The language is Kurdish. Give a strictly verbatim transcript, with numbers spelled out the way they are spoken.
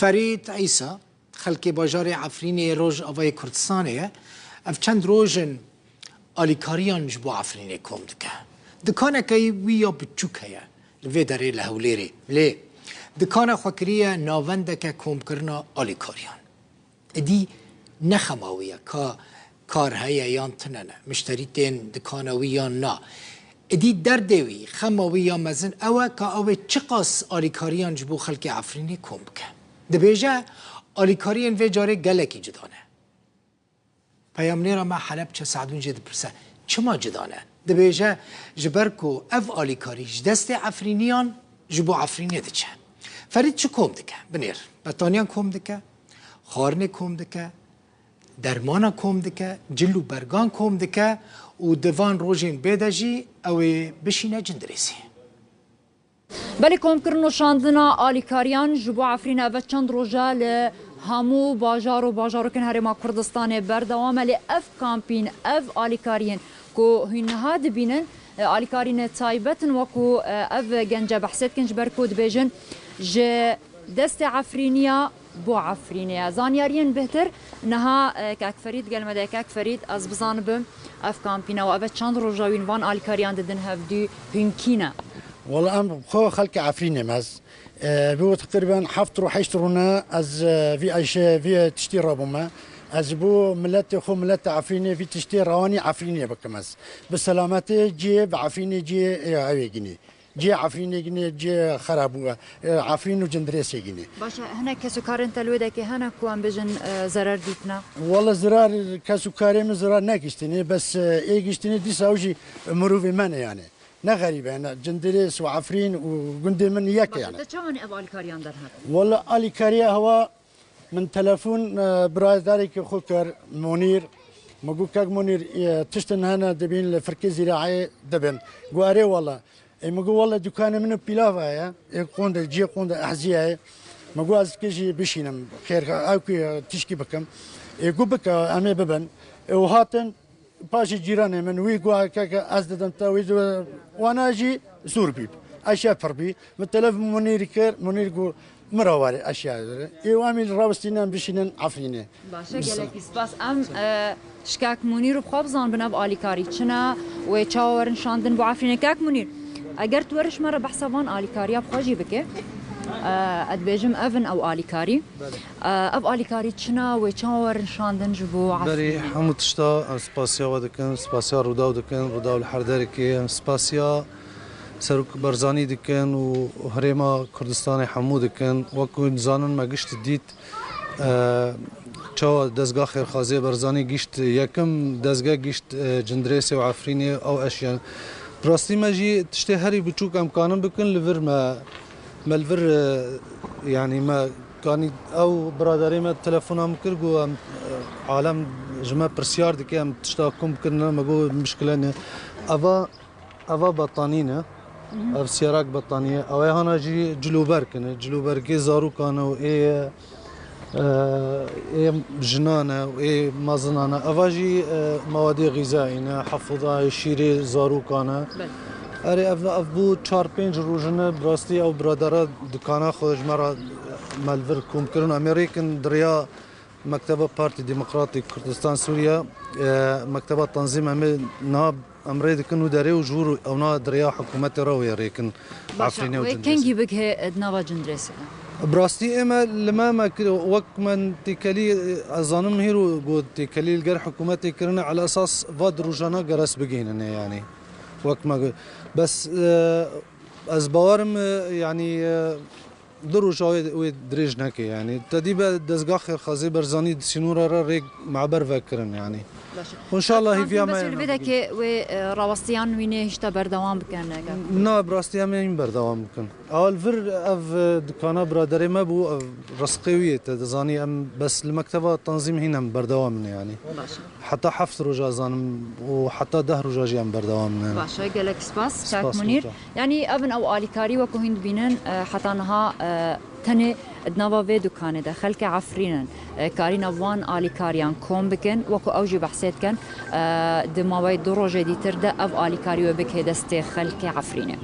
Ferîd Îsa, xelkê bajarê Efrînê yê Rojavayê Kurdistanê ye. Ev çend roj in alîkariyan ji bo Efrînê kom dike. Dikaneke wî ya biçûk heye li vê derê li Hewlêrê. Lê dikana xwe kiriye navendeke komkirina alîkariyan. Êdî ne xema wî ye ka kar heye yan tune ne, mişterî tên dikana wî yan na. Êdî derdê wî, xema wî ya mezin ew e ka ew ê çiqas alîkariyan ji bo xelkê Efrînê kom bike. Dibêje, alîkariyên vê carê gelekî cuda ne. Peyamnêra me Helebçe Se'dûn jê dipirse, çima cuda ne? Dibêje, ji ber ku ev alîkarî ji destê Efrîniyan ji bo Efrînê diçe. Ferîd çi kom dike? Binêr, betaniyan kom dike, xwarinê kom dike, dermana kom dike, cil û bergan kom dike û di van rojên bê de jî ew ê bişîne Cindirêsê. Belê, komkirin û şandina alîkariyan ji bo Efrînê, ev çend roja li hemû bajar û bajarokên Herêma Kurdistanê berdewam e, lê ev kampîn, ev alîkariyên ku hûn niha dibînin, e, alîkariyên taybet in, wekû, e, ev gence behsê dikin, ji ber ku dibêjin ji destê Efrîniya bo Efrînê ye. Zanyariyên bêhtir niha, e, kak Ferîd gel me de. Kak Ferîd, ez bizanibim ev kampîna û ev çend roja wîn van alîkariyan didin hevdû, hûn kî ne? Wala em xwe xelkê Efrînê me ez. E, bi teqrîben heft ro heşt ro ne ez, e, vî eyşe, vî tiştî rabûme. Ez ji bo miletê xwe, miletê Efrînê vî tiştê rewanî Efrînê bikim ez. Bi selametê cihê, bi Efrînê cihê, e, ew ê ginî. Cihê Efrînê ginê, cihê xera bû. E, Efrîn û Cindirêsê ginê. Baş e, hinek kes û karên te li wê dekê hene ku em bêjin, e, zerer dîtine? Wala zirar, kes û karê min zirar negiştîne, bes, e, ê giştîne dîsa ew jî mirovê me ne yani. Ne xerîb e, ne Cindirês û Efrîn û gundê min yek e yani. Baş e, te çawa ev alîkariyan derhetin? Wala alîkariya hewa min telefon, e, biraderekî xwe kir, Monîr. Min got, kek Monîr, e, tiştin hene dibîn li firkê zîraeyê dibin. Got, erê wala. Ê, min got, wele dûkanê min û pîlav heye. Ê, qonde, cihê qonde ehziya ye. Min got, ez ki jî bişînim. Xêr, ew ki tişkî bikim. Ê, got, bike, em ê bibin. Ê, û hatin, paşê cîranê min, wî got, keke, ez didim te, wî dibe, wana jî zûr bî. Eşya pir bî. Min telef Munîrî kir, Munîr got, min re were, eşya dere. Ê, û em ê rawestînin, em bişînin Efrînê. Baş e, gelekî spas. Em, e, ji kak Munîr û bi xwe bizanibin ev alîkarî çi ne, wê çawa werin şandin bo Efrînê. Kak Munîr, eger tu weriş me re behsa van alîkariya bi xwe jî bike, e, ez dibêjim ev in ew alîkarî. Belê. E, ev alîkarî çi ne, wê çawa werin şandin ji bo Efrînê? Berî hemû tişta em spasiya we dikin, spasiya Rûdaw dikin, Rûdaw li her derekê, em spasiya Serok Barzanî dikin û herêma Kurdistanê hemû dikin. Wek ku dizanin me gişt dît, E, çawa dezga xêrxwaziyê Barzanî gişt, yekim dezge gişt, e, Cindirêsê û Efrînê ew eşyan. Bi rastî me jî tiştê herî biçûk em kanin bikin li vir me, me li vir, e, yanî me kanî ew biraderê me telefona min kir, got em, e, alem ji me pirsyar dike, em tişta kom kirine, me got mişkile ne. Eva Eva betanî ne. Mhm. Ev siyarak betanî ye. Ew ê hana jî cilûberg ne. Cilûbergê zarokan e û ê, e, ê jinan e û ê mezinan e. Eva jî, e, mewedê xîzayî ne. Hefiza şîrê zarokan e. Belê. Erê, ev, ev bû çar pênc roj ne. Bi rastî ew biradera dikana xwe ji me re, me li vir kom kirin. Em ê rêkin di riya Mekteba Partî Demokratîk Kurdistan Sûriye, e, Mekteba Tanzîm em ê niha em rê dikin û derê û ji wir ewna di riya hikûmetê re wê rêkin. Baş e, Efrînê û wê Cindirêsê. Kengî bigihê di nava Cindirêsê de? Bi rastî ê me li me me kir, wek me têkelî, e, ez zanim hîro got têkelî li gel hikûmetê kirine, ala esas va di rojana geres bigihînine yanî. Wek me got. Bes, e, ez bawerim, e, yanî, e, Du roja wê, wê dirêj neke, yanî te dî be dezgah xêrxwazê Barzanî di sînora re rê me'ber vekirin, yanî. Baş e. Înşallah hêviya me. Bes li vê dekê wê, e, rawestiyan wînê hişta berdewam bikin, ne? Na, bi rastî em ê hîn berdewam bikin. Ew li vir ev, e, dikana biraderê me bû, ev rizqê wî yê, te dizanî, em bes li mekteba tanzîm hîn em berdewam in, yanî. Baş e. Heta heft roja zanim û heta deh roja jî em berdewam ne. Baş e, gelek spas, Kak Munîr. Yanî ev in ew alîkarî wekû hîn dibînin, e, heta niha, e, tenê di nava vê dukanê de xelkê Efrîn in, e, karîne van alîkariyan kom bikin, wekû ew jî behsê dikin, e, di maweyê du rojê dîtir de ev alîkarî wê bikê destê xelkê Efrînê.